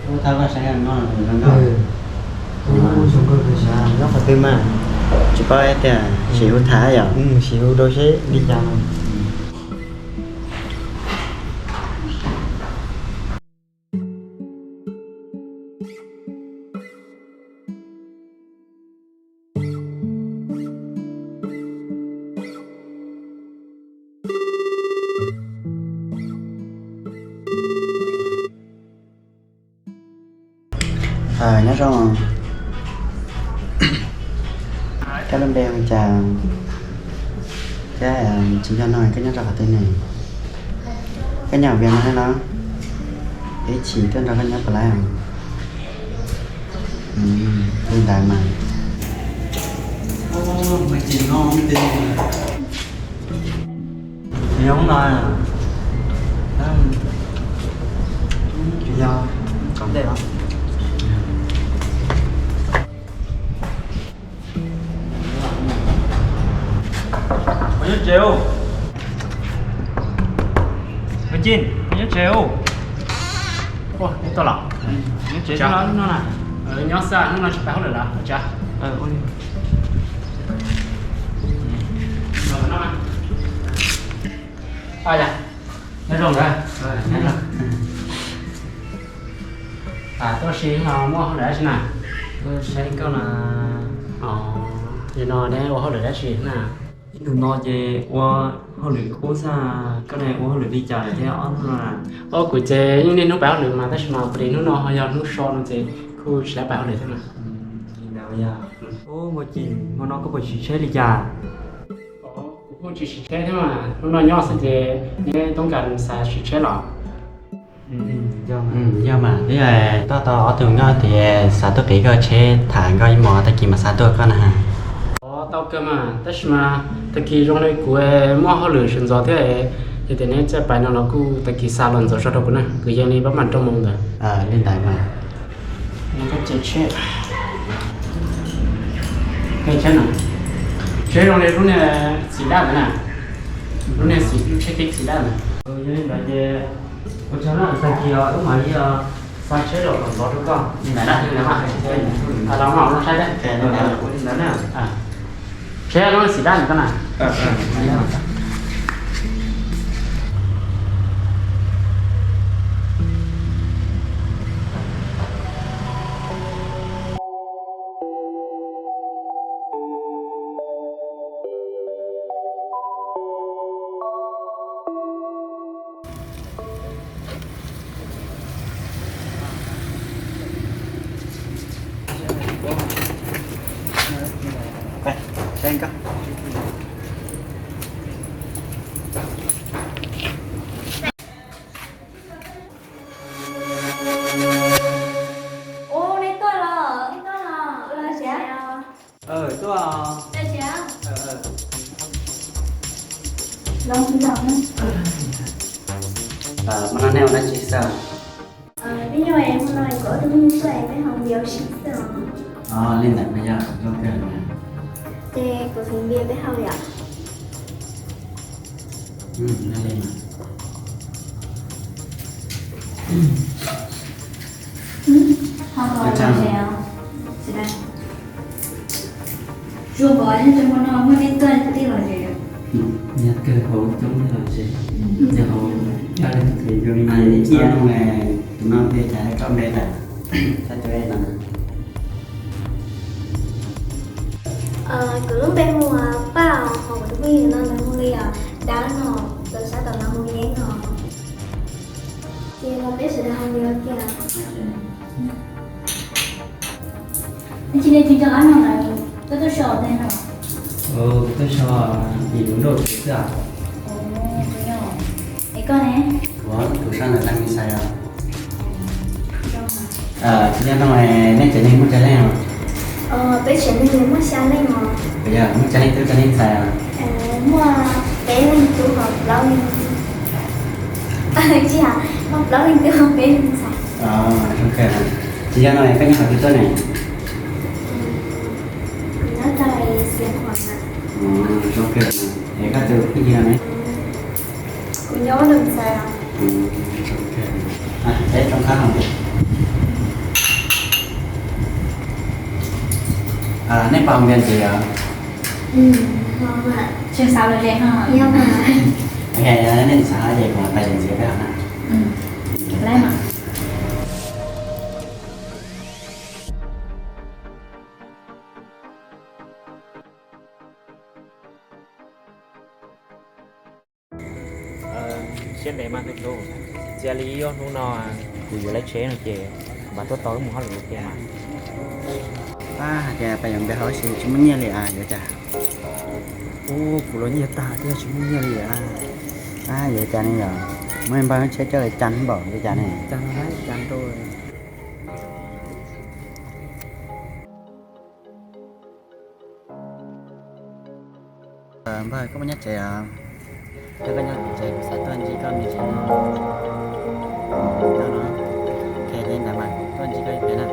Ub, thov koj saib no, no, no. Ub, zoo nkauj kawg, saib nyob qhov twg mas. Tsis paub tias sim hu tham yom. Sim hu rau seb li cas no. Nyob zoo, koj lub npe hu cas? Thiab tsis nco no koj nyob rau qhov twg ne? Koj nyob Vias no thiab los? Ib chim tuaj nrog koj nyob puas laib? Li ntawd mas. Yog no, yog kom ntej los. Nyob tsev, Hmoob Cim, nyob tsev. Ua, neb tuaj los? Nyob tsev no na. Nyob xwb, hnub no tsis pais hauj lwm los? Ua li. Nyob zoo ntawd. Tuaj si no muaj hauj lwm dab tsi na? Saib koj na. Yog no neb ua hauj lwm dab tsi na? Ib ntus no ces ua hauj lwm qub xwb. Koj ne ua hauj lwm li cas lawm thiab ob hnub no na? Ua kuv ces yeej niaj hnub pais hauj lwm mas tab sis mas pom li hnub no ho yog hnub so no ces kuj tsis tau pais hauj lwm thiab mas. Li ntawd yog. Ub, Hmoob Cim, hmo no koj puas siv tsheb li cas? Kuv kuj tsis siv tsheb thiab mas, hnub no nyob xwb ces neb toob kas xav siv tsheb los? Yog mas, twb yog tuaj tau ob tug nkauj ces xav tuaj qiv koj tsheb tham nkauj ib hmos, tag kis mas xav tuaj koj na. Tau kawg mas, tab sis mas tag kis zoo li kuv muaj hauj lwm sawv ntxov thiab, yog tias neb txawj pais no los kuj tag kis xa los ntxov tso rau kuv na, kuv yeej li pab mam rau moo ntawd. Li ntawd mas. Tsheb zoo li lub niag xim daj ntawd na, lub niag xim, lub tsheb kev xim daj ntawd. Yog li ntawd ces ua tsaug na, tag kis wb mam li xa tsheb los kom ntxov rau koj. Li ntawd na, los no los saib. Li ntawd na. Tsheb lub niag xim daj ntawd koj na. Ub, neb tuaj los? Los siav. Tuaj. Hmo no nej ua dab tsi xwb? Peb nyob, hmo no kuv ob tug phooj ywg tuaj, peb haus npias ua si xwb os. Li ntawd mas yog zoo kawg. Ces kuv siv npias peb haus li os. Zoo nkaus li hmo no muaj nej tuaj kwv tij los ze. Nyob kawg hauv coob los ze. Yog hauv, yog li tus no npe cas koj npe lawm? Koj tus no. Kuv lub npe hu ua Paj, ho kuv tus phooj ywg no nws hu li Dab no, tus sab tom no hu Yeeb no. Ces los peb sawv daws haus npias ua ke. Neb tsis, nej tsis nco qab no lawm, koj tuaj so tej no? Tuaj so ib lub nrauj xwb os. Es koj ne? Kuv, kuv so ntawm Tag Mis Xais os. Nyob no nej tsev neeg muaj tsawg leej os? Peb tsev neeg muaj xya leej os. Puas yog muaj tsawg leej tub tsawg leej ntxhais os? Muaj peb leeg tub ho plaub leeg, tsis, muaj plaub leeg tub ho peb leeg ntxhais. Zoo kawg. Tsis yog no koj nyob qhov twg tuaj ne? Nyob rau Xiav Khuam na. Zoo kawg. Es koj tus phooj ywg ne? Kuv nyob ua ntxhais. Peb rov qab. Nej pom Npias ntxiv os? Tsis xav lawm li ho. Nej xav ces kuv los pais ntxiv peb hov na. Lawm mas. Siab ntev mas tus tus, cia li ib ob hnub no kuv yuav lawv tsheb no ces kuv mam tuaj tau wb mus hauj lwm ua ke mas. Ab, hais tias pais yuav Npias hauv tsis muaj nyiaj li as, yuav cas? Ub, kuv los nyiaj tag thiab tsis muaj nyiaj li as. Ab, yuav cas ne yom? Muab npawg tsheb coj li cas npaum li cas ne? Npawg, koj puas nyob tsev os? Yog koj nyob tsev kuv xav tuaj ntsib koj me ntsis no. Ces li ntawd mas tuaj ntsib koj ib pliag na.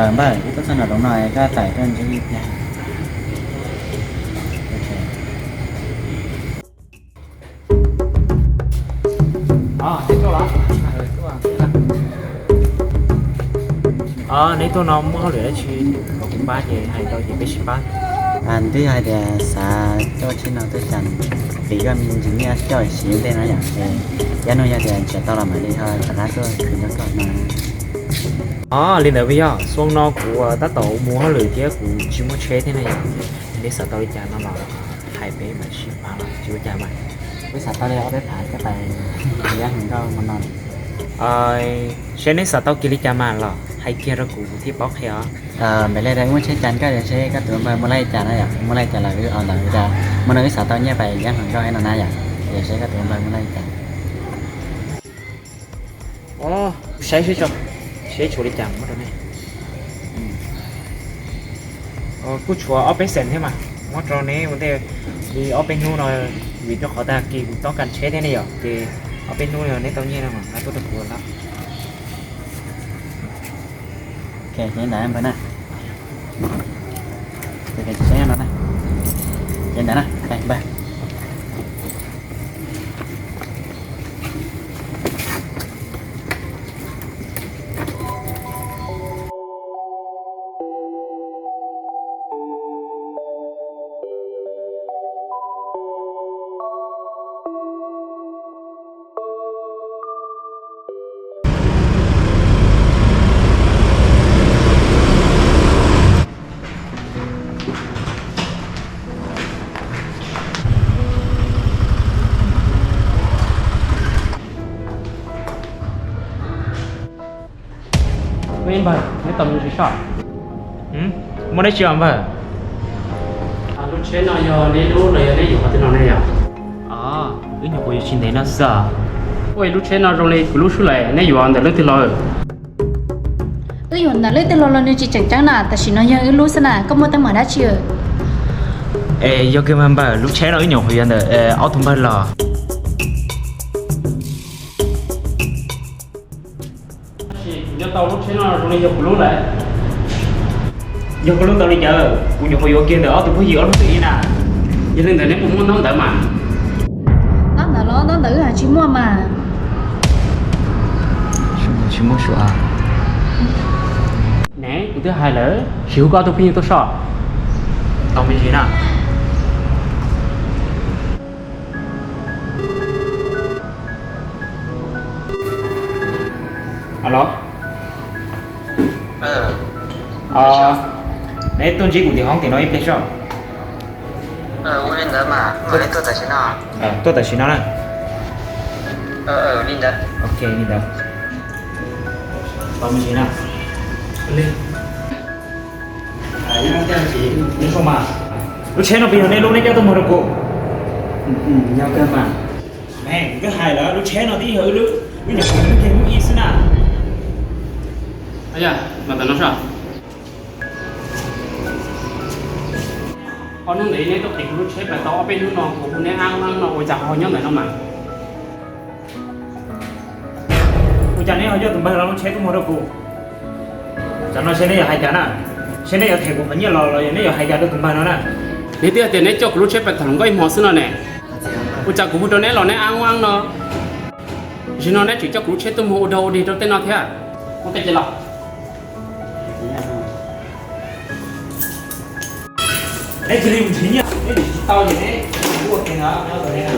Npawg, wb tuaj txog nram zoov no koj txais tuaj ntsib ib pliag. Neb tuaj no muaj hauj lwm dab tsi kom kuv pab ces hais tau ces peb sib pab. Twb yog hais tias xav coj tsheb no tuaj cas, vim koj me ntsis nyiaj coj siv ntej no yom, ces yav no yog tias nrhiav tau los mam li ho rov qab tuaj khwv rau koj no. Os, li ntawd puas yog? Xyoo no kuv tab tom mus hauj lwm thiab kuv tsis muaj tsheb thiab na yom. Neb xav tau li cas no los hais peb mam sib pab los tsis ua cas mas. Wb xav tau li ob peb phav coj pais Yab Hwm Nkauj no. Seb neb xav tau kiag li cas mas los hais kiag rau kuv kuv thiaj paub qhia os. Npem li ntawd muaj tsheb cas koj tias seb koj tus npawg muaj laij cas na yom, muaj laij cas los wb ua ntawd cas. Muaj no wb xav tau nyiaj pais Yab Hwm Nkauj no na yom, tias seb koj tus npawg muaj laij cas. Kuv saib seb tso, seb tshuav li cas muab rau nej. Kuj tshuav ob peb xees thiab mas, muab rau neb ua ntej li ob peb hnub no, vim rau qhov tag kis kuv toob kas tsheb thiab ne yom, ces ob peb hnub no neb tau nyiaj no mas tuaj rau kuv lawm. Ces ntawd npawg na, ces ntawd na, npawg. Npawg, neb tau me ntsis soj. Muaj dab tsi os npawg? Lub tsheb no yog neb lub los yog neb yuav qhov twg no ne yom? Wb nyuam qhuav yuav tsis ntev no xwb. Ua lub tsheb no zoo li kuv lub sub lawm, neb yuav ntawm leej twg los? Wb yuav ntawm leej twg los los nws tsis tseem ceeb na, tam sim no yog wb lub xwb na, koj muaj teeb meem dab tsi? Es yog kawg mas npawg, lub tsheb no wb nyuam qhuav yuav ntawm ob tug npawg los. Tab sis kuv nco tau lub tsheb no zoo li yog kuv lub lawm. Yog koj lub tau li cas? Kuv nyuam qhuav yuav kiag ntawm ob tug phooj ywg ob lub xwb na. Yog li ntawd neb puas muaj ntaub ntawv mas? Ntaub ntawv los ntaub ntawv wb hais tsis muaj mas. Tsis muaj sua. Ne, kuv twb hais lawm tsis hu koj ob tug phooj ywg tuaj soj. Tau me ntsis na. Alo. Neb tuaj ntsib kuv tim hoob tim no ib pliag soj. Tuaj tam sim no na. Ok, li ntawd. Tau me ntsis na. Lub tsheb no puas yog neb lub, neb coj tuaj muag rau kuv. Yog kawg mas. Kuv twb hais lawm lub tsheb no twb yog wb lub, wb nyuam qhuav muag kiag hnub ib xwb na. Los ntawm no soj. Ob hnub ntawd neb tuaj qiv kuv lub tsheb pas tau ob peb hnub no, kuv hu neb ab ab no ua cas ho nyob ntawm no mas? Ua cas neb ho coj tus npawg no lub tsheb tuaj muag rau kuv? Tam no seb neb yuav hais cas na, seb neb yuav them kuv qhov nyiaj los los yog neb yuav hais cas rau tus npawg no na. Neb twb hais tias neb coj kuv lub tsheb pas tham hluas nkauj ib hmo xwb no ne. Ua cas kuv hu rau neb los neb ab ab no? Zaum no neb tseem coj kuv lub tsheb tuaj muag ua dog ua dig rau tej no thiab. Muab tej ces los. Neb cia li mus nrhiav nyiaj, neb nrhiav tsis tau ces neb ua ke no, nyob ntawm neb na.